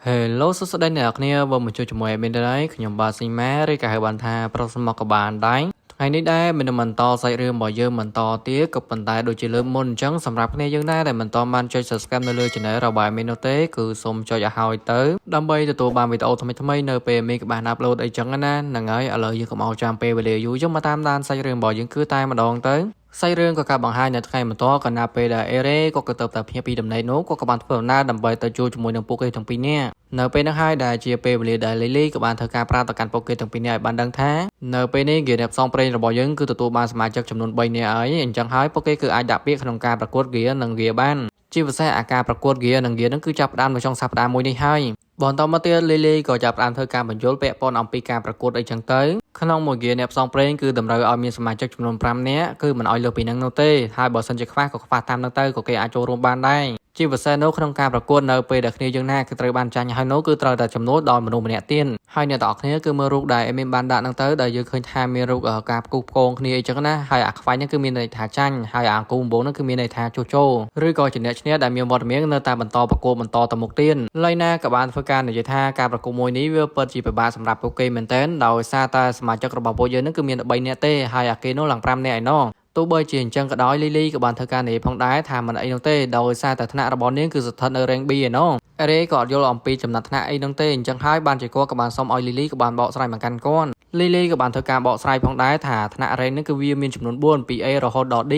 Hello សួស្តីអ្នកនរគ្នាបើមកជួបជាមួយ admin ដែរខ្ញុំបាទស៊ីម៉ាឬក៏ហៅបានថាប្រុសស្មោះក៏បានដែរថ្ងៃនេះដែរមាននឹងបន្តសាច់រឿងរបស់យើងបន្តទៀតក៏ប៉ុន្តែដូចជាលើកមុនអញ្ចឹងសម្រាប់គ្នាយើងដែរដែលមិនតបានចុច Subscribe នៅលើ Channel របស់ admin នោះទេគឺសូមចុចឲ្យហើយទៅដើម្បីទទួលបានវីដេអូថ្មីៗនៅពេលមានក៏បាន upload អីចឹងណាហ្នឹងហើយឥឡូវយើងកុំឲ្យចាំពេលវេលាយូរយើងមកតាមដានសាច់រឿងរបស់យើងគឺតែម្ដងទៅសាច់រឿងក៏កាត់បង្ហាញនៅថ្ងៃបន្ទាប់កណ្ដាលពេលដែលអេរ៉េក៏ក៏ទៅតែភ្ញាក់ពីដំណេកនោះក៏ក៏បានធ្វើដំណើរដើម្បីទៅជួបជាមួយនឹងពួកគេទាំងពីរនាក់នៅពេលនោះហើយដែលជាពេលវេលាដែលលីលីក៏បានធ្វើការប្រាប់ទៅកាន់ពួកគេទាំងពីរនាក់ឲ្យបានដឹងថានៅពេលនេះហ្គេមផ្សងព្រេងរបស់យើងគឺទទួលបានសមាជិកចំនួន3នាក់ហើយអញ្ចឹងហើយពួកគេគឺអាចដាក់ពាក្យក្នុងការប្រកួតហ្គានិងហ្គាបានជាពិសេសអាការប្រកួតហ្គានិងហ្គានឹងគឺចាប់ផ្ដើមនៅចុងសប្តាហ៍មួយនេះហើយបន្តមកទៀតលីលីក៏ចាប់ផ្ដើមធ្វើការបញ្យល់ពាក់ព័ន្ធអំពីការប្រកួតអីចឹងទៅក្នុងមួយហ្គាអ្នកផ្សងព្រេងគឺតម្រូវឲ្យមានសមាជិកចំនួន5នាក់គឺមិនឲ្យលើសពីនឹងនោះទេហើយបើសិនជាខ្វះក៏ខ្វះតាមនឹងទៅក៏គេអាចចូលរួមបានដែរជាពិសេសនោះក្នុងការប្រកួតនៅពេលដែលគ្នាយើងណាគឺត្រូវបានចាញ់ហើយនោះគឺត្រូវតែចំនួនដល់មនុស្សម្នាក់ទៀតហើយអ្នកទាំងអស់គ្នាគឺមើលរូបដែលអេមីនបានដាក់ហ្នឹងទៅដែលយើងឃើញថាមានរូបការផ្គូផ្គងគ្នាអីចឹងណាហើយអាខ្វាញ់ហ្នឹងគឺមានន័យថាចាញ់ហើយអាអង្គូដំបងហ្នឹងគឺមានន័យថាជួសជោឬក៏ជាអ្នកឈ្នះដែលមានវត្តមាននៅតែបន្តប្រកួតបន្តទៅមុខទៀតឡៃណាក៏បានធ្វើការនិយាយថាការប្រកួតមួយនេះវាពិតជាពិបាកសម្រាប់ពួកគេមែនទែនដោយសារតែសមាជិករបស់ពួកយើងហ្នឹងគឺមាន3នាក់ទេហើយអាគេនោះឡើង5នាក់ឯណោះទោះបីជាអញ្ចឹងក៏ដោយលីលីក៏បានធ្វើការនិយាយផងដែរថាមិនអីនោះទេដោយសារតែថ្នាក់របស់នាងគឺស្ថិតនៅ rank B ឯណោះអេរ៉េក៏អត់យល់អំពីចំណាត់ថ្នាក់អីនោះទេអញ្ចឹងហើយបានជាគាត់ក៏បានសុំឲ្យលីលីក៏បានបកស្រាយមកកាន់គាត់លីលីក៏បានធ្វើការបកស្រាយផងដែរថាថ្នាក់ rank នេះគឺវាមានចំនួន4ពី A រហូតដល់ D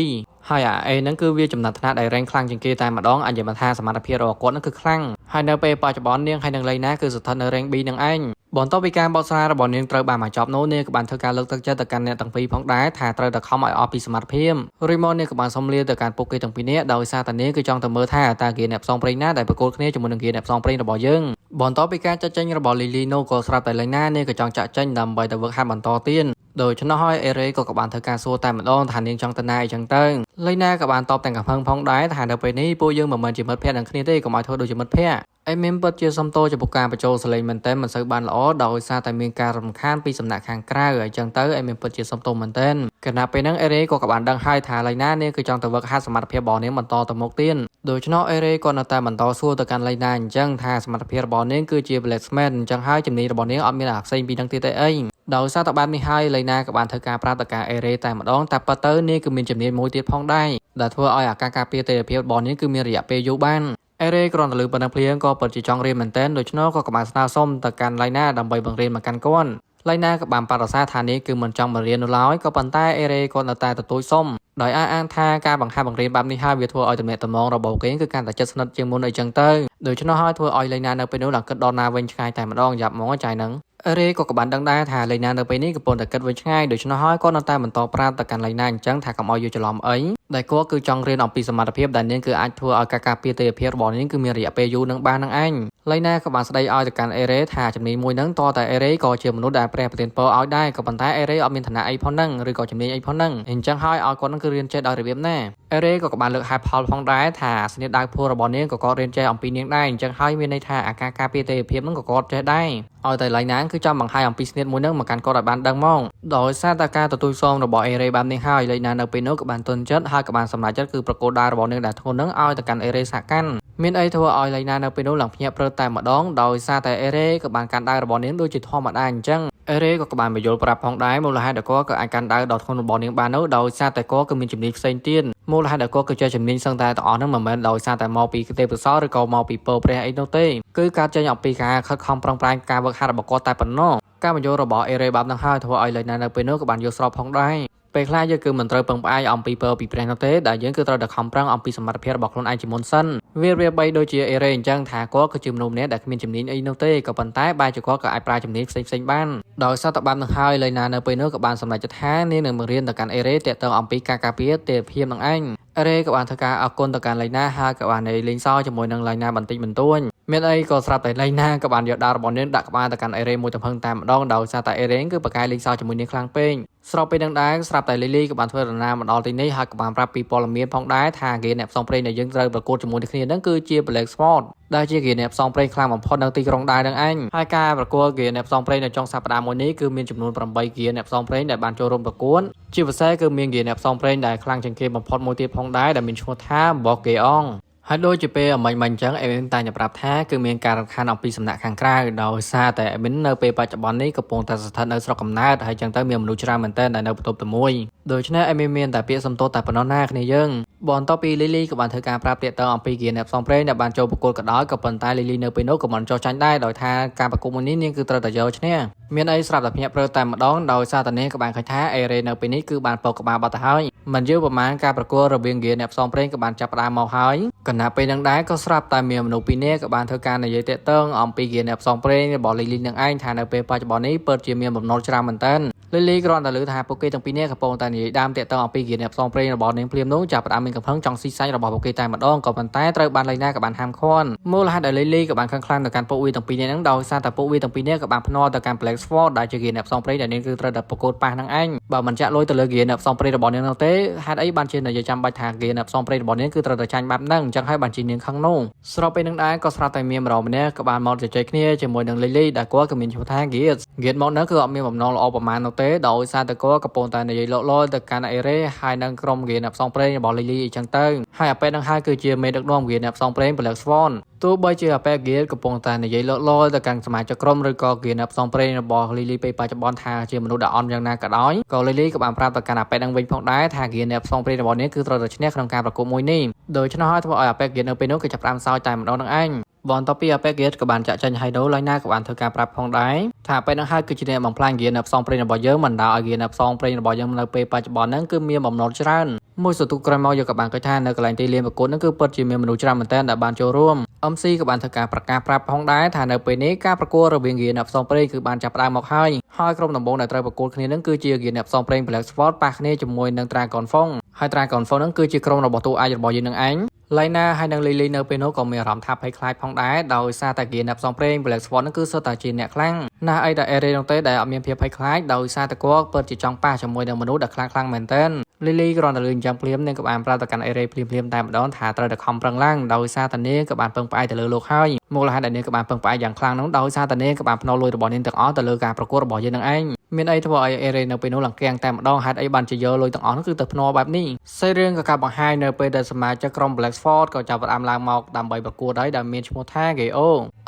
ហើយអា A ហ្នឹងគឺវាចំណាត់ថ្នាក់ដែល rank ខ្លាំងជាងគេតែម្ដងអាចនិយាយថាសមត្ថភាពរបស់គាត់ហ្នឹងគឺខ្លាំងហើយនៅពេលបច្ចុប្បន្ននាងហើយនឹងលីណាគឺស្ថិតនៅ rank B នឹងឯងបន្ទាប់ពីការបកស្រាយរបស់នាងត្រូវបានមកចប់នោះនាងក៏បានធ្វើការលើកទឹកចិត្តទៅកាន់អ្នកទាំងពីរផងដែរថាត្រូវតែខំឲ្យអស់ពីសមត្ថភាពរួចមកនាងក៏បានសុំលាទៅកាន់ពួកគេទាំងពីរនាក់ដោយសារតែនាងគឺចង់ទៅមើលថាតើគេអ្នកផ្សងព្រេងណាដែលប្រកួតគ្នាជាមួយនឹងគេអ្នកផ្សងព្រេងរបស់យើងបន្ទាប់ពីការចាត់ចេញរបស់លីលីនោះក៏ស្រាប់តែលីណានាងក៏ចង់ចាក់ចេញដើម្បីទៅវឹកហាត់បន្តទៀតដូច្នោះហើយអេរ៉េក៏ក៏បានធ្វើការសួរតែម្ដងថានាងចង់ទៅណាអីចឹងទៅលីណាក៏បានតបទាំងកំហឹងផងដែរថានៅពេលនេះពួកយើងមិនមែនជាមិត្តភក្តិនឹងគ្នាទេកុំឲ្យធ្វើដូចជាមិត្តភក្តិអេមីនពិតជាសុំទោសចំពោះការបញ្ចូលសលេងមែនតើមិនសូវបានល្អដោយសារតែមានការរំខានពីសំណាក់ខាងក្រៅអញ្ចឹងទៅអេមីនពិតជាសុំទោសមែនតើខណៈពេលហ្នឹងអេរ៉េក៏ក៏បានដឹងហើយថាឡៃណានាងគឺចង់ទៅវឹកហាត់សមត្ថភាពរបស់នាងបន្តទៅមុខទៀតដូច្នោះអេរ៉េក៏នៅតែបន្តសួរទៅកាន់ឡៃណាអញ្ចឹងថាសមត្ថភាពរបស់នាងគឺជា Blacksmith អញ្ចឹងហើយជំនាញរបស់នាងអត់មានអាផ្សេងពីនឹងទៀតទេអីដោយសារតែបែបនេះហើយឡៃណាក៏បានធ្វើការប្រាប់ទៅការអេរ៉េតែម្ដងតែប៉ុន្តែនាងគឺមានជំនាញមួយទៀតផងដែរដែលធ្វើឲ្យអាការការពារទេភាពរបស់នាងគឺមានរយៈពេលយូរបានអេរ៉េគ្រាន់តែលឺប៉ុណ្ណឹងភ្លាមក៏ពិតជាចង់រៀនមែនទែនដូច្នោះក៏ក៏បានស្នើសុំទៅកាន់ឡៃណាដើម្បីបង្រៀនមកកាន់គាត់ឡៃណាក៏បានបដិសេធថានេះគឺមិនចង់មករៀននោះឡើយក៏ប៉ុន្តែអេរ៉េក៏នៅតែទទូចសុំដោយអះអាងថាការបង្ហាត់បង្រៀនបែបនេះហើយវាធ្វើឲ្យទំនាក់ទំនងរបស់គេគឺកាន់តែជិតស្និទ្ធជាងមុនអីចឹងទៅដូច្នោះហើយធ្វើឲ្យឡៃណានៅពេលនោះឡើងគិតដល់ណាវិញឆ្ងាយតែម្ដងយ៉ាប់ហ្មងចាយហ្នឹងអេរ៉េក៏ក៏បានដឹងដែរថាឡៃណានៅពេលនេះកំពុងតែគិតវិញឆ្ងាយដូច្នោះហើយក៏នៅតែបន្តប្រាប់ទៅកាន់ឡៃណាអញ្ចឹងថាកុំឲ្យយល់ច្រឡំអីដែលគាត់គឺចង់រៀនអំពីសមត្ថភាពដែលនាងគឺអាចធ្វើឲ្យការការពារទេភាពរបស់នាងគឺមានរយៈពេលយូរនឹងបាននឹងឯងឡៃណាក៏បានស្ដីឲ្យទៅកាន់អេរ៉េថាជំនាញមួយហ្នឹងតតែអេរ៉េក៏ជាមនុស្សដែលព្រះប្រទានពរឲ្យដែរក៏ប៉ុន្តែអេរ៉េអត់មានឋានៈអីផងហ្នឹងឬក៏ជំនាញអីផងហ្នឹងអញ្ចឹងហើយឲ្យគាត់ហ្នឹងគឺរៀនចេះដោយរបៀបណាអេរ៉េក៏ក៏បានលើកហេតុផលផងដែរថាស្នៀតដាវភួររបស់នាងក៏គាត់រៀនចេះអំពីនាងដែរអញ្ចឹងហើយមានន័យថាអាការការពារទេភាពហ្នឹងក៏គាត់ចេះដែរឲ្យតែឡៃណាគឺចង់បង្ហាញអំពីស្នៀតមួយហ្នឹងមកកាន់គាត់ឲ្យបានដឹងហ្មងដោយសារតែការទទួលសងរបស់អេរ៉េបាននេះហើយឡៃណានៅពេលនោះក៏បានទន់ចិត្តហើយក៏បានសម្រេចចិត្តគឺប្រកួតដាវរបស់នាងដែលធ្ងន់ហ្នឹងឲ្យទៅកាន់អេរ៉េសាកាន់មានអីធ្វើឲ្យឡៃណានៅពេលនោះឡើងភ្ញាក់ព្រឹតតែម្ដងដោយសារតែអេរ៉េក៏បានកាន់ដាវរបស់នាងដូចជាធម្មតាអញ្ចឹងអេរ៉េក៏ក៏បានបញ្យល់ប្រាប់ផងដែរមូលហេតុដែលគាត់ក៏អាចកាន់ដាវដ៏ធ្ងន់របស់នាងបាននោះដោយសារតែគាត់គឺមានជំនាញផ្សេងទៀតមូលហេតុដែលគាត់គឺជាជំនាញសឹងតែទាំងអស់ហ្នឹងមិនមែនដោយសារតែមកពីទេពកោសល្យឬក៏មកពីពរព្រះអីនោះទេគឺការចេញអំពីការខិតខំប្រឹងប្រែងការវឹកហាត់របស់គាត់តែប៉ុណ្ណោះការបញ្យល់របស់អេរ៉េបាបនឹងហើយធ្វើឲ្យឡៃណានៅពេលនោះក៏បានយល់ស្របផងដែរពេលខ្លះយើងគឺមិនត្រូវពឹងផ្អែកអំពីពរពីព្រះនោះទេដែលយើងគឺត្រូវតែខំប្រឹងអំពីសមត្ថភាពរបស់ខ្លួនឯងជាមុនសិនវាវាបីដូចជាអេរ៉េអញ្ចឹងថាគាត់គឺជាមនុស្សម្នាក់ដែលគ្មានជំនាញអីនោះទេក៏ប៉ុន្តែបែរជាគាត់ក៏អាចប្រើជំនាញផ្សេងៗបានដោយសារតែបាននឹងហើយឡៃណានៅពេលនោះក៏បានសម្រេចចិត្តថានាងនឹងបង្រៀនទៅកាន់អេរ៉េទាក់ទងអំពីការការពារទេភាពនឹងឯងអេរ៉េក៏បានធ្វើការអរគុណទៅកាន់ឡៃណាហើយក៏បានលេងសើចជាមួយនឹងឡៃណាបន្តិចបន្តួចមានអីក៏ស្រាប់តែឡៃណាក៏បានយកដាវរបស់នាងដាក់ក្បាលទៅកាន់អេរ៉េមួយទំហឹងតែម្ដងដោយសារតែអេរ៉េគឺប្រកែលេងសើចជាមួយនាងខ្លាំងពេកស្របពេលនឹងដែរស្រាប់តែលីលីក៏បានធ្វើដំណើរមកដល់ទីនេះហើយក៏បានប្រាប់ពីព័ត៌មានផងដែរថាគេអ្នកផ្សងព្រេងដែលយើងត្រូវប្រកួតជាមួយនឹងគ្នានឹងគឺជា Black Sport ដែលជាគេអ្នកផ្សងព្រេងខ្លាំងបំផុតនៅទីក្រុងដែរនឹងឯងហើយការប្រកួតគេអ្នកផ្សងព្រេងនៅចុងសប្តាហ៍មួយនេះគឺមានចំនួន8គេអ្នកផ្សងព្រេងដែលបានចូលរួមប្រកួតជាពិសេសគឺមានគេអ្នកផ្សងព្រេងដែលខ្លាំងជាងគេបំផុតមួយទៀតផងដែរដែលមានឈ្មោះថា Bok Geong។ ហើយដូចជាពេលអមិញមិញអញ្ចឹង admin តែងតែប្រាប់ថាគឺមានការរំខានអំពីសំណាក់ខាងក្រៅដោយសារតែ admin នៅពេលបច្ចុប្បន្ននេះកំពុងតែស្ថិតនៅស្រុកកំណើតហើយចឹងទៅមានមនុស្សច្រើនមែនទែនដែលនៅបន្ទប់តែមួយដូច្នេះ admin មានតែពាក្យសំទោសតែប៉ុណ្ណោះណាគ្នាយើងបន្ទាប់ពីលីលីក៏បានធ្វើការប្រាប់ទាក់ទងអំពីគៀនអ្នកផ្សងព្រេងដែលបានចូលប្រកួតក៏ដោយក៏ប៉ុន្តែលីលីនៅពេលនោះក៏មិនចោះចាញ់ដែរដោយថាការប្រកួតមួយនេះនាងគឺត្រូវតែយកឈ្នះមានអីស្រាប់តែភ្ញាក់ព្រើតែម្ដងដោយសារតែនាងក៏បានឃើញថាអេរ៉េនៅពេលនេះគឺបានពកក្បាលបាត់ទៅហើយមិនយូរប្រហែលការប្រកួតរវាងគៀនអ្នកផ្សងព្រេងក៏បានចាប់ផ្ដើមមកហើយគណៈពេលនឹងដែរក៏ស្រាប់តែមានមនុស្សពីរនាក់ក៏បានធ្វើការនិយាយទាក់ទងអំពីគៀនអ្នកផ្សងព្រេងរបស់លីលីនឹងឯងថានៅពេលបច្ចុប្បន្ននេះពិតជាមានបំណុលច្រើនមែនទែនលីលីគ្រាន់តែឮថាពួកគេទាំងពីរនាក់កំពុងតែនិយាយដើមទាក់ទងអំពីគៀនអ្នកផ្សងព្រេងរបស់នាងភ្លាមនោះចាប់ផ្ដើមមានកំហឹងចង់ស៊ីសាច់របស់ពួកគេតែម្ដងក៏ប៉ុន្តែត្រូវបានលីណាក៏បានហាមឃាត់មូលហេតុដែលលីលីក៏បានខឹងខ្លាំងទៅកាន់ពួកវាទាំងពីរនាក់ហ្នឹងដោយសារតែពួកវាទាំងពីរនាក់ក៏បានភ្នាល់ទៅកាន់ Black Sword ដែលជាគៀនអ្នកផ្សងព្រេងដែលនាងគឺត្រូវតែប្រកួតប៉ះនឹងឯងបើមិនចាក់លុយទៅលើគៀនអ្នកផ្សងព្រេងរបស់នាងនោះទេហេតុអីបានជានិយាយចាំបាច់ថាគៀនអ្នកផ្សងព្រេងរបស់នាងគឺត្រូវតែចាញ់បាត់ហ្នឹងអញ្ចឹងហើយបានជានាងខឹងនោះស្របពេលនឹងដែរក៏ស្រាប់តែមានម្ដងម្នាក់ក៏បានមកជជែកគ្នាជាមួយនឹងលីលីដែលគាត់ក៏មានឈ្មោះថា Gears Gears មកនោះគឺអត់មានបំណងល្អប្រហែលនោះទេដោយសារតែគាត់កំពុងតែនិយាយលក់លយទៅកាន់អេរ៉េហើយនឹងក្រុម Gears អ្នកផ្សងព្រេងរបស់លីលីអញ្ចឹងទៅហើយអាពេលនឹងហើយគឺជាមេដឹកនាំ Gears អ្នកផ្សងព្រេង Black Swan ទោះបីជាអាប៉ែហ្គាកំពុងតែនិយាយលក់លយទៅកាន់សមាជិកក្រុមឬក៏ហ្គាអ្នកផ្សងព្រេងរបស់លីលីពេលបច្ចុប្បន្នថាជាមនុស្សដែលអន់យ៉ាងណាក៏ដោយក៏លីលីក៏បានប្រាប់ទៅកាន់អាប៉ែនឹងវិញផងដែរថាហ្គាអ្នកផ្សងព្រេងរបស់នេះគឺត្រូវតែឈ្នះក្នុងការប្រកួតមួយនេះដូច្នោះហើយធ្វើឲ្យអាប៉ែហ្គានៅពេលនោះគឺចាប់ផ្ដើមសើចតែម្ដងនឹងឯងបន្ទាប់ពីអាប៉ែហ្គាក៏បានចាក់ចេញហៃដូឡៃណាក៏បានធ្វើការប្រាប់ផងដែរថាពេលហ្នឹងហើយគឺជាអ្នកបំផ្លាញហ្គាអ្នកផ្សងព្រេងរបស់យើងមិនដាល់ឲ្យហ្គាអ្នកផ្សងព្រេងរបស់យើងនៅពេលបច្ចុប្បន្នហ្នឹងគឺមានបំណុលច្រើនមួយសន្ទុះក្រោយមកយកក៏បានគិតថានៅកន្លែងទីលានប្រកួតហ្នឹងគឺពិតជាមានមនុស្សច្រើនមែនទែនដែលបានចូលរួម MC ក៏បានធ្វើការប្រកាសប្រាប់ផងដែរថានៅពេលនេះការប្រកួតរវាងហ្គាអ្នកផ្សងព្រេងគឺបានចាប់ផ្ដើមមកហើយហើយក្រុមដំបូងដែលត្រូវប្រកួតគ្នានឹងគឺជាហ្គាអ្នកផ្សងព្រេង Black Sword ប៉ះគ្នាជាមួយនឹង Dragon Fong ហើយ Dragon Fong នឹងគឺជាក្រុមរបស់តួឯករបស់យើងនឹងឯងឡៃណាហើយនិងលីលីនៅពេលនោះក៏មានអារម្មណ៍ថាភ័យខ្លាចផងដែរដោយសារតែហ្គាអ្នកផ្សងព្រេង Black Swan នឹងគឺសុទ្ធតែជាអ្នកខ្លាំងណាស់អីតែអេរ៉េនោះទេដែលអត់មានភាពភ័យខ្លាចដោយសារតែគាត់ពិតជាចង់ប៉ះជាមួយនឹងមនុស្សដែលខ្លាំងខ្លាំងមែនទែនលីលីគ្រាន់តែលឺអញ្ចឹងភ្លាមនាងក៏បានប្រាប់ទៅកាន់អេរ៉េភ្លាមភ្លាមតែម្ដងថាត្រូវតែខំប្រឹងឡើងដោយសារតែនាងក៏បានពឹងផ្អែកទៅលើលោកហើយមូលហេតុដែលនាងក៏បានពឹងផ្អែកយ៉ាងខ្លាំងនោះដោយសារតែនាងក៏បានភ្នាល់លុយរបស់នាងទាំងអស់ទៅលើការប្រកួតរបស់យើងនឹងឯងមានអីធ្វើឲ្យអេរ៉េនៅពេលនោះឡើងគាំងតែម្ដងហេតុអីបានជាយកលុយទាំងអស់នោះគឺទៅភ្នាល់បែបនេះសាច់រឿងក៏កាប់បង្ហាញនៅពេលដែលសមាជិកក្រុម Black Sword ក៏ចាប់ផ្ដើមឡើងមកដើម្បីប្រកួតហើយដែលមានឈ្មោះថា Geo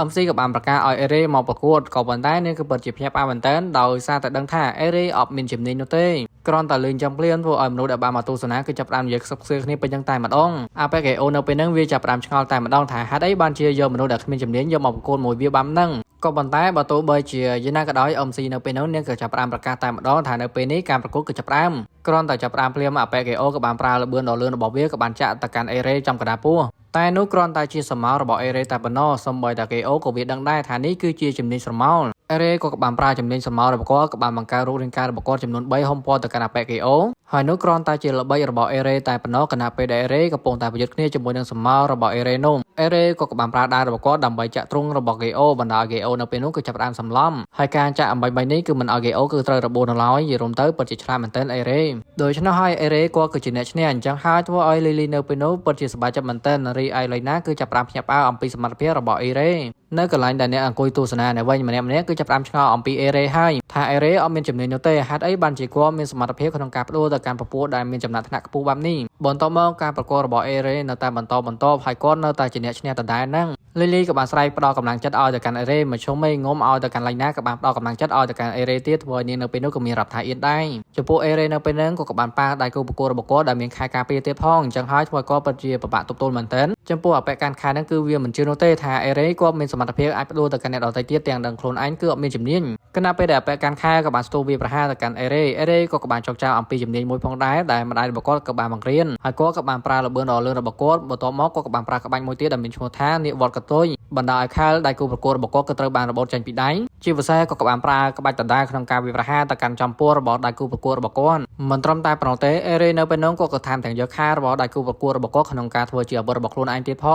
MC ក៏បានប្រកាសឲ្យអេរ៉េមកប្រកួតក៏ប៉ុន្តែនាងគឺពិតជាភ្ញាក់ផ្អើលមែនទែនដោយសារតែដឹងថាអេរ៉េអត់មានជំនាញនោះទេគ្រាន់តែលឺចាំភ្លាមធ្វើឲ្យមនុស្សដែលបានមកទស្សនាគឺចាប់ផ្ដើមនិយាយខ្សឹបខ្សៀលគ្នាពេញចឹងតែម្ដងអាប៉ែកេអូនៅពេលហ្នឹងវាចាប់ផ្ដើមឆ្ងល់តែម្ដងថាហេតុអីបានជាយកមនុស្សដែលគ្មានជំនាញយកមកប្រកួតមួយវាបានហ្នឹងក៏ប៉ុន្តែបើទោះបីជាយ៉ាងណាក៏ដោយ MC នៅពេលនោះនាងក៏ចាប់ផ្ដើមប្រកាសតែម្ដងថានៅពេលនេះការប្រកួតគឺចាប់ផ្ដើមគ្រាន់តែចាប់ផ្ដើមភ្លាមអាប៉ែកេអូក៏បានប្រើល្បឿនដ៏លឿនរបស់វាក៏បានចាក់ទៅកាន់អេរ៉េចំកណ្ដាលពោះតែនោះគ្រាន់តែជាសមោលរបស់អេរ៉េតែប៉ុណ្ណោះសូម្បីតែកេអូក៏វាដឹងដែរថានេះគឺជាជំនាញស្រមោលអេរ៉េក៏បានប្រើជំនាញសមោលរបស់គាត់ក៏បានបង្កើតរូបរាងកាយរបស់គាត់ចំនួន3ហុំព័ទ្ធទៅកាន់អាប៉ែកេអូហើយនោះគ្រាន់តែជាល្បិចរបស់អេរ៉េតែប៉ុណ្ណោះខណៈពេលដែលអេរ៉េកំពុងតែប្រយុទ្ធគ្នាជាមួយនឹងសមោលរបស់អេរ៉េនោះអេរ៉េក៏បានប្រើដាវរបស់គាត់ដើម្បីចាក់ទ្រុងរបស់កេអូបណ្ដាលកេអូនៅពេលនោះគឺចាប់ផ្ដើមសម្លំហើយការចាក់អំបីនេះគឺមិនឲ្យកេអូគឺត្រូវរបួសនៅឡើយនិយាយរួមទៅពិតជាឆ្លាតមែនទែនអេរ៉េដូច្នោះហើយអេរ៉េគាត់គឺជាអ្នកឈ្នះអញ្ចឹងហើយធ្វើឲ្យលីលីនៅពេលនោះពិតជាសប្បាយចិត្តមែនទែនរីឯឡៃណាគឺចាប់ផ្ដើមភ្ញាក់ផ្អើលអំពីសមត្ថភាពរបស់អេរ៉េនៅកន្លែងដែលអ្នកអង្គុយទស្សនានៅវិញម្នាក់ម្នាក់គឺចាប់ផ្ដើមឆ្ងល់អំពីអេរ៉េហើយថាអេរ៉េអត់មានជំនាញនោះទេហេតុអីបានជាគាត់មានសមត្ថភាពក្នុងការផ្ដួលទៅកាន់ពពួកដែលមានចំណាត់ថ្នាក់ខ្ពស់បែបនេះបន្ទាប់មកការប្រកួតរបស់អេរ៉េនៅតែបន្តបន្តហើយគាត់នៅតែជាអ្នកឈ្នះដដែលហ្នឹងលីលីក៏បានស្រែកផ្ដល់កម្លាំងចិត្តឲ្យទៅកាន់អេរ៉េមកជុំឯងុំឲ្យទៅកាន់ឡៃណាក៏បានផ្ដល់កម្លាំងចិត្តឲ្យទៅកាន់អេរ៉េទៀតធ្វើឲ្យនាងនៅពេលនោះក៏មានរាប់ថាអៀនដែរចំពោះអេរ៉េនៅពេលហ្នឹងក៏បានប៉ះដៃគូប្រកួតរបស់គាត់ដែលមានខែការពារទៀតផងអញ្ចឹងហើយធ្វើឲ្យគាត់ពិតជាពិបាកទប់ទល់មែនទែនចំពោះអបិកាន់ខែហ្នឹងគឺវាមិនជឿនោះទេថាអេរ៉េគាត់មានសមត្ថភាពអាចផ្ដួលទៅកាន់អ្នកដទៃទៀតទាំងដឹងខ្លួនឯងគឺអត់មានជំនាញគណៈពេលដែលអបិកាន់ខែក៏បានស្ទូវាប្រហារទៅកាន់អេរ៉េអេរ៉េក៏បានចងចាំអំពីជំនាញមួយផងដែរដែលម្ដាយរបស់គាត់ក៏បានបង្រៀនហើយគាត់ក៏បានប្រើល្បឿនដ៏លឿនរបស់គាត់បន្ទាប់មកគាត់ក៏បានប្រើក្បាច់មួយទៀតដែលមានឈ្មោះថានាគវត្តកតុយបណ្ដាលឲ្យខែលដៃគូប្រកួតរបស់គាត់ក៏ត្រូវបានរបូតចេញពីដៃជាពិសេសក៏បានប្រើក្បាច់ដដែលក្នុងការវាយប្រហារទៅកាន់ចំពោះរបស់ដៃគូប្រកួតរបស់គាត់មិនត្រឹមតែប៉ុណ្ណោះទេអេរ៉េនៅពេលនោះក៏ថែមទាំងយកខែលរបស់ដៃគូប្រកួតរបស់គាត់ក្នុងការធ្វើជាអាវុធរបស់ខ្លួនឯងទៀតផ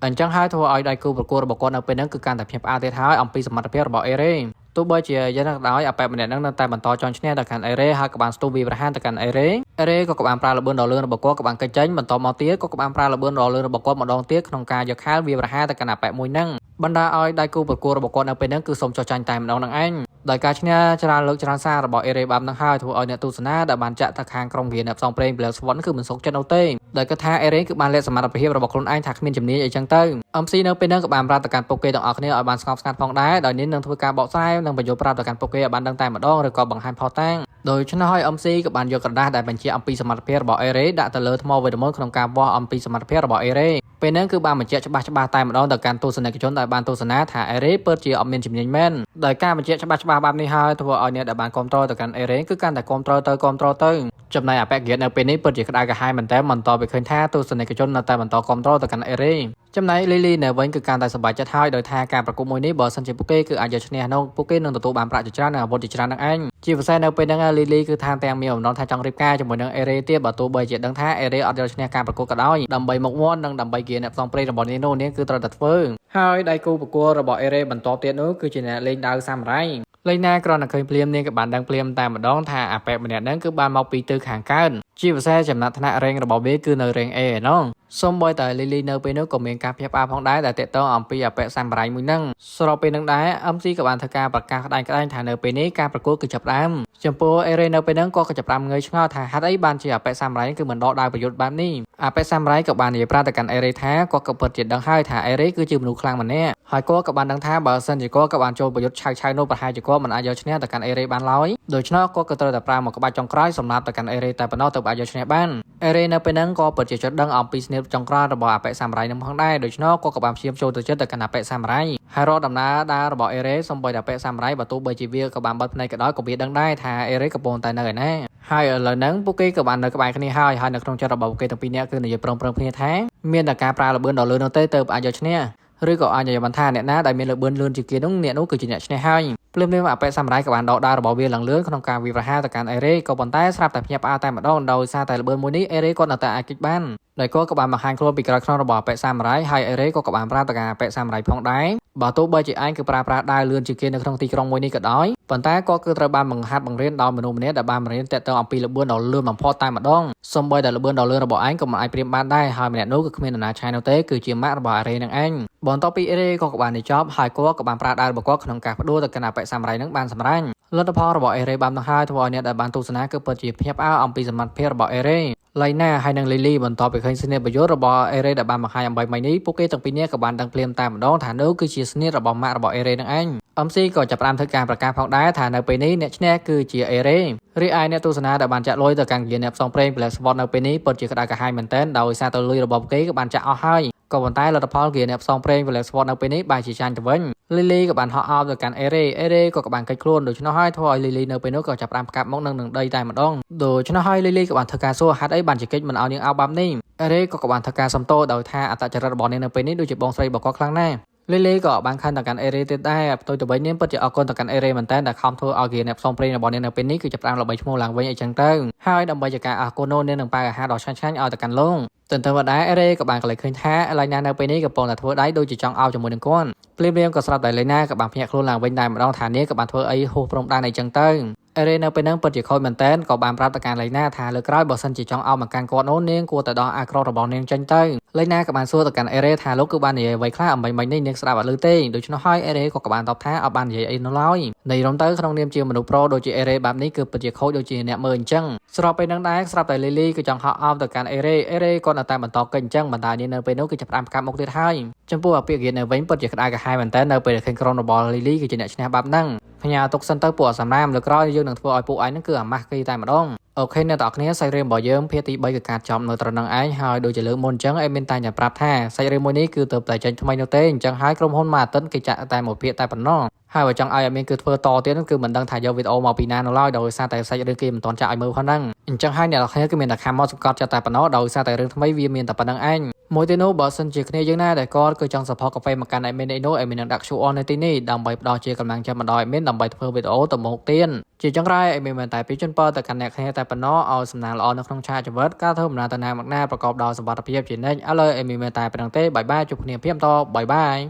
ងអញ្ចឹងហើយធ្វើឲ្យដៃគូប្រកួតរបស់គាត់នៅពេលហ្នឹងគឺកាន់តែភ្ញាក់ផ្អើលទៀតហើយអំពីសមត្ថភាពរបស់អេរ៉េទោះបីជាយ៉ាងណាក៏ដោយអាប៉ែម្នាក់ហ្នឹងនៅតែបន្តចង់ឈ្នះទៅកាន់អេរ៉េហើយក៏បានស្ទុះវាប្រហារទៅកាន់អេរ៉េអេរ៉េក៏បានប្រើល្បឿនដ៏លឿនរបស់គាត់ក៏បានកិច្ចចេញបន្តមកទៀតក៏បានប្រើល្បឿនដ៏លឿនរបស់គាត់ម្ដងទៀតក្នុងការយកខែលវាប្រហារទៅកាន់អាប៉ែមួយហ្នឹងបណ្ដាឲ្យដៃគូប្រកួតរបស់គាត់នៅពេលហ្នឹងគឺសូមចោះចាញ់តែម្ដងនឹងឯង ដោយការឈ្នះច្រើនលើកច្រើនសាររបស់អេរ៉េបាប់នឹងហើយធ្វើឲ្យអ្នកទស្សនាដែលបានចាក់ទៅខាងក្រុមហ្គាអ្នកផ្សងព្រេង Black Swan គឺមិនសុខចិត្តនោះទេដោយគិតថាអេរ៉េគឺបានលាក់សមត្ថភាពរបស់ខ្លួនឯងថាគ្មានជំនាញអីចឹងទៅ MC នៅពេលហ្នឹងក៏បានប្រាប់ទៅកាន់ពួកគេទាំងអស់គ្នាឲ្យបានស្ងប់ស្ងាត់ផងដែរដោយនេះនឹងធ្វើការបកស្រាយនិងបញ្យល់ប្រាប់ទៅកាន់ពួកគេឲ្យបានដឹងតែម្ដងឬក៏បង្ហាញផុសតាងដូច្នេះហើយ MC ក៏បានយកក្រដាសដែលបញ្ជាក់អំពីសមត្ថភាពរបស់អេរ៉េដាក់ទៅលើថ្មវេទមន្តក្នុងការវាស់អំពីសមត្ថភាពរបស់អេរ៉េពេលហ្នឹងគឺបានបញ្ជាក់ច្បាស់ច្បាស់តែម្ដងទៅកាន់ទស្សនិកជនដែលបានទស្សនាថាអេរ៉េពិតជាអត់មានជំនាញមែនដោយការបញ្ជាក់ច្បាស់ច្បាស់បែបនេះហើយធ្វើឲ្យអ្នកដែលបានគ្រប់គ្រងទៅកាន់អេរ៉េគឺកាន់តែគ្រប់គ្រងទៅគ្រប់គ្រងទៅចំណែកអាប៉ែកហ្គៀតនៅពេលនេះពិតជាក្តៅក្រហាយមែនតើបន្តไปឃើញថាទស្សនិកជននៅតែបន្តគ្រប់គ្រងទៅកាន់អេរ៉េចំណែកលីលីនៅវិញគឺកាន់តែសប្បាយចិត្តហើយដោយថាការប្រកួតមួយនេះបើសិនជាពួកគេគឺអាចយកឈ្នះនោះពួកគេនឹងទទួលបានប្រាក់ជាច្រើននិងអាវុធជាច្រើននឹងឯងជាពិសេសនៅពេលហ្នឹងលីលីគឺថាទាំងមានបំណងថាចង់រៀបការជាមួយនឹងអេរ៉េទៀតបើទោះបីជាដឹងថាអេរ៉េអត់យកឈ្នះការប្រកួតក៏ដោយដើម្បីមុខមាត់និងដើម្បីគៀអ្នកផ្សងព្រេងរបស់នាងនោះនាងគឺត្រូវតែធ្វើហើយដៃគូប្រកួតរបស់អេរ៉េបន្តទៀតនោះគឺជាអ្នកលេងដាវសាមរ៉ៃលេងណាគ្រាន់តែឃើញភ្លាមនាងក៏បានដឹងភ្លាមតែម្ដងថាអាប៉ែកម្នាក់ហ្នឹងគឺបានមកពីទិសខាងកើតជាពិសេសចំណាត់ថ្នាក់រេងរបស់វាគឺនៅរេង A ឯណោះសូម្បីតែលីលីនៅពេលនោះក៏មានការភ្ញាក់ផ្អើលផងដែរដែលតាក់ទងអំពីអាប៉ែសាមរ៉ៃមួយហ្នឹងស្របពេលនឹងដែរ MC ក៏បានធ្វើការប្រកាសក្តែងក្តែងថានៅពេលនេះការប្រកួតគឺចាប់ផ្ដើមចំពោះអេរ៉េនៅពេលហ្នឹងក៏ចាប់ផ្ដើមងើយឆ្ងល់ថាហេតុអីបានជាអាប៉ែសាមរ៉ៃគឺមិនដកដាវប្រយុទ្ធបែបនេះអាប៉ែសាមរ៉ៃក៏បាននិយាយប្រាប់ទៅកាន់អេរ៉េថាគាត់ក៏ពិតជាដឹងហើយថាអេរ៉េគឺជាមនុស្សខ្លាំងម្នាក់ហើយគាត់ក៏បានដឹងថាបើសិនជាគាត់ក៏បានចូលប្រយុទ្ធឆៅឆៅនោះប្រហែលជាគាត់មិនអាចយកឈ្នះទៅកាន់អេរ៉េបានឡើយដូច្នោះគាត់ក៏ត្រូវតែប្រើមកក្បាច់ចុងក្រោយសម្រាប់ទៅកាន់អេរ៉េតែប៉ុណ្ណោះទើបអាចយកឈ្នះបានអេរ៉េនៅពេលហ្នឹងក៏ពិតជាចត់ដឹងអំពីស្នៀបចុងក្រោយរបស់អាប៉ែសាមរ៉ៃនឹងផងដែរដូច្នោះគាត់ក៏បានព្យាយាមចូលទៅចិត្តទៅកាន់អាប៉ែសាមរ៉ៃហើយរាល់ដំណើរដើររបស់អេរ៉េសូម្បីតែអាប៉ែសាមរ៉ៃបើទោះបីជាវាក៏បានបិទភ្នែកក៏ដោយក៏វាដឹងដែរថាអេរ៉េកំពុងតែនៅឯណាហើយឥឡូវហ្នឹងពួកគេក៏បាននៅក្បែរគ្នាហើយហើយនៅក្នុងចិត្តរបស់ពួកគេទាំងពីរនាក់គឺនិយាយព្រមៗគ្នាថាមានតែការប្រើល្បឿនដ៏លឿននោះទេទើបអាចយកឈ្នះឬក៏អាចនិយាយបានថាអ្នកណាដែលមានល្បឿនលឿនជាងគេនោះអ្នកនោះគឺជាអ្នកឈ្នះហើយភ្លាមៗអាប៉ែសាមរ៉ៃក៏បានដកដាវរបស់វាឡើងលឿនក្នុងការវាយប្រហារទៅកាន់អេរ៉េក៏ប៉ុន្តែស្រាប់តែភ្ញាក់ផ្អើលតែម្ដងដោយសារតែល្បឿនមួយនេះអេរ៉េគាត់នៅតែអាចគេចបានដោយគាត់ក៏បានបង្ហាញខ្លួនពីក្រោយខ្នងរបស់អាប៉ែសាមរ៉ៃហើយអេរ៉េក៏បានប្រាប់ទៅកាន់អាប៉ែសាមរ៉ៃផងដែរបើទោះបីជាឯងគឺប្រើប្រាស់ដាវលឿនជាងគេនៅក្នុងទីក្រុងមួយនេះក៏ដោយប៉ុន្តែគាត់គឺត្រូវបានបង្ហាត់បង្រៀនដោយមនុស្សម្នាក់ដែលបានបង្រៀនតាក់ទងអំពីល្បឿនដ៏លឿនបំផុតតែម្ដងសូម្បីតែល្បឿនដ៏លឿនរបស់ឯងក៏មិនអាចប្រៀបបានដែរហើយម្នាក់នោះគឺគ្មាននរណាឆាយនោះទេគឺជាម៉ាក់របស់អេរ៉េនឹងឯងបន្ទាប់ពីអេរ៉េក៏បាននិចប់ហើយគាត់ក៏បានប្រើដាវរបស់គាត់ក្នុងការផ្ដួលទៅកាន់អាប៉ែសាមរ៉ៃនឹងបានសម្រេចលទ្ធផលរបស់អេរ៉េបាននឹងហើយធ្វើឲ្យអ្នកដែលបានទស្សនាគឺពិតជាភ្ញាក់ផ្អើលអំពីសមត្ថភាពរបស់អេរ៉េឡៃណាហើយនិងលីលីបន្ទាប់ពីឃើញស្នៀតប្រយុទ្ធរបស់អេរ៉េដែលបានបង្ហាញអំបីមិញនេះពួកគេទាំងពីរនាក់ក៏បានដឹងភ្លាមតែម្ដងថានោះគឺជាស្នៀតរបស់ម៉ាក់របស់អេរ៉េនឹងឯង MC ក៏ចាប់ផ្ដើមធ្វើការប្រកាសផងដែរថានៅពេលនេះអ្នកឈ្នះគឺជាអេរ៉េរីឯអ្នកទស្សនាដែលបានចាក់លុយទៅកាន់ហ្គាអ្នកផ្សងព្រេង Black Sword នៅពេលនេះពិតជាក្តៅក្រហាយមែនទែនដោយសារទៅលុយរបស់គេក៏បានចាក់អស់ហើយក៏ប៉ុន្តែលទ្ធផលហ្គាអ្នកផ្សងព្រេង Black Sword នៅពេលនេះបែរជាចាញ់ទៅវិញលីលីក៏បានហក់អោបទៅកាន់អេរ៉េអេរ៉េក៏បានកិច្ចខ្លួនដូច្នោះហើយធ្វើឲ្យលីលីនៅពេលនោះក៏ចាប់ផ្ដើមផ្កាប់មកនឹងនឹងដីតែម្ដងដូច្នោះហើយលីលីក៏បានធ្វើការសួរហេតុអីបានជាកិច្ចមិនឲ្យនាងអោបបែបនេះអេរ៉េក៏បានធ្វើការសំទោសដោយថាអត្តចរិតរបស់នាងនៅពេលនេះដូចជាបងស្រីរបស់គាត់ខ្លាំងណាស់លីលីក៏បានខឹងទៅកាន់អេរ៉េទៀតដែរផ្ទុយទៅវិញនាងពិតជាអរគុណទៅកាន់អេរ៉េមែនតើដែលខំធ្វើឲ្យគេអ្នកផ្សងព្រេងរបស់នាងនៅពេលនេះគឺចាប់ផ្ដើមល្បីឈ្មោះឡើងវិញអីចឹងទៅហើយដើម្បីជាការអរគុណនោះនាងនឹងប៉ាវអាហារដ៏ឆ្ងាញ់ៗឲ្យទៅកាន់លោកទន្ទឹមនឹងដែរអេរ៉េក៏បានកន្លែងឃើញថាឡៃណានៅពេលនេះកំពុងតែធ្វើដៃដូចជាចង់អោបជាមួយនឹងគាត់ភ្លាមៗក៏ស្រាប់តែឡៃណាក៏បានភ្ញាក់ខ្លួនឡើងវិញតែម្ដងថានាងក៏បានធ្វើអីហួសព្រំដែនអីចឹងទៅអេរ៉េនៅពេលហ្នឹងពិតជាខូចមែនតើក៏បានប្រាប់ទៅកាន់ឡៃណាថាលើក្រោយបើសិនជាចង់អោបមកកាន់គាត់នោះនាងគួរតែដោះអាក្ររបស់នាងចេញទៅឡៃណាក៏បានសួរទៅកាន់អេរ៉េថាលោកគឺបាននិយាយអ្វីខ្លះអំបីមិញនេះនាងស្ដាប់អត់ឮទេដូច្នោះហើយអេរ៉េក៏បានតបថាអត់បាននិយាយអីនោះឡើយនៃរំទៅក្នុងនាមជាមនុស្សប្រុសដូចជាអេរ៉េបែបនេះគឺពិតជាខូចដូចជាអ្នកមើលអញ្ចឹងស្របពេលហ្នឹងដែរស្រាប់តែលីលីគឺចង់ហក់អោបទៅកាន់អេរ៉េអេរ៉េគាត់នៅតែបន្តកិច្ចអញ្ចឹងបណ្ដានាងនៅពេលនោះគឺចាប់ផ្ដើមផ្កាប់មុខទៀតហើយចំពោះអាពាក្យគេនៅវិញពិតជាក្តៅក្រហាយមែនតើនៅពេលដែលឃើញក្រុមរបស់លីលីគឺជាអ្នកឈ្នះបែបហ្នឹងផ្ញើទុកសិនទៅពួកអសំរាមលើក្រោយយើងនឹងធ្វើឲ្យពួកឯងហ្នឹងគឺអាម៉ាស់គេតែម្ដង OK អ្នកទាំងអស់គ្នាសាច់រឿងរបស់យើងភាគទី3គឺការចំនៅត្រង់ហ្នឹងឯងហើយដូចជាលើកមុនអញ្ចឹងឯងមានតែតែប្រាប់ថាសាច់រឿងមួយនេះគឺទៅតែចេញថ្មីនោះទេអញ្ចឹងហើយក្រុមហ៊ុនមួយអាទិត្យគេចាក់តែមួយភាគតែប៉ុណ្ណោះហើយបើចង់ឲ្យឲ្យមានគឺធ្វើតទៀតគឺមិនដឹងថាយកវីដេអូមកពីណានៅឡើយដោយសារតែសាច់រឿងគេមិនទាន់ចាក់ឲ្យមើលផងហ្នឹងអញ្ចឹងហើយអ្នកទាំងអស់គ្នាគឺមានតែខំមកសង្កត់ចិត្តតែប៉ុណ្ណោះដោយសារតែរឿងថ្មីវាមានតែប៉ុណ្្នឹងឯងមួយទៀតនោះបើសិនជាគ្នាយើងណាដែលគាត់គឺចង់ support កាហ្វេមកកាន់ admin ឯនោះ admin នឹងដាក់ QR នៅទីនេះដើម្បីផ្ដល់ជាកម្លាំងចិត្តមកដល់ admin ដើម្បីធ្វើវីដេអូទៅមុខទៀតជាចុងក្រោយ admin មិនតែពីជូនពរទៅកាន់អ្នកគ្នាតែប៉ុណ្ណោះឲ្យសំណាងល្អនៅក្នុងឆាកជីវិតការធ្វើដំណើរទៅណាមកណាប្រកបដោយសុវត្ថិភាពជានិច្ចឥឡូវ admin មិនតែប៉ុណ្្នឹងទេbye bye ជួបគ្នាព្រាមត bye bye.